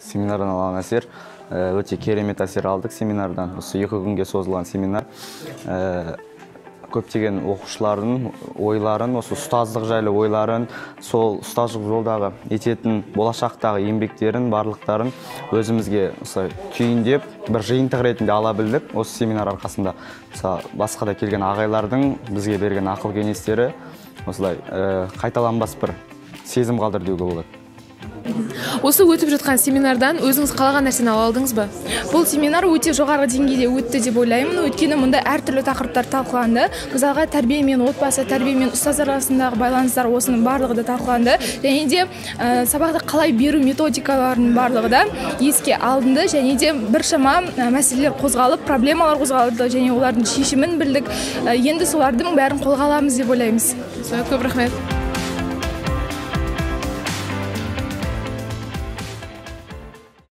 Семинардан алған әсер өте керемет әсер алдық семинардан. Осы 2 күнге созылған семинар көптеген оқушылардың ойларын, осы ұстаздық жайлы ойларын, сол ұстаздық жолдағы ететін болашақтағы еңбектерін, барлықтарын өзімізге осылай түйіндеп, бір жиынтық ретінде ала білдік осы семинар арқасында. Мысалы, басқа да келген ағайлардың бізге берген ақыл кеңестері осылай қайталанбас бір сезім қалдырды деуге болады. Осы өтіп жатқан семинардан өзіңіз қалаған нәрсені ала алдыңыз ба? Бұл семинар өте жоғарғы деңгейде өтті деп ойлаймын. Өйткені мұнда әртүрлі тақырыптар талқыланды. Мысалға, тәрбие мен отбасы, тәрбие мен ұстаздар арасындағы байланыстар, осының барлығы да талқыланды. Және де сабақты қалай беру методикаларының барлығы да еске алынды. Және де біршама мәселелер қозғалып, проблемалар қозғалды және олардың шешімін білдік. Енді солардың бәрін қолға аламыз деп ойлаймыз. Көп рахмет.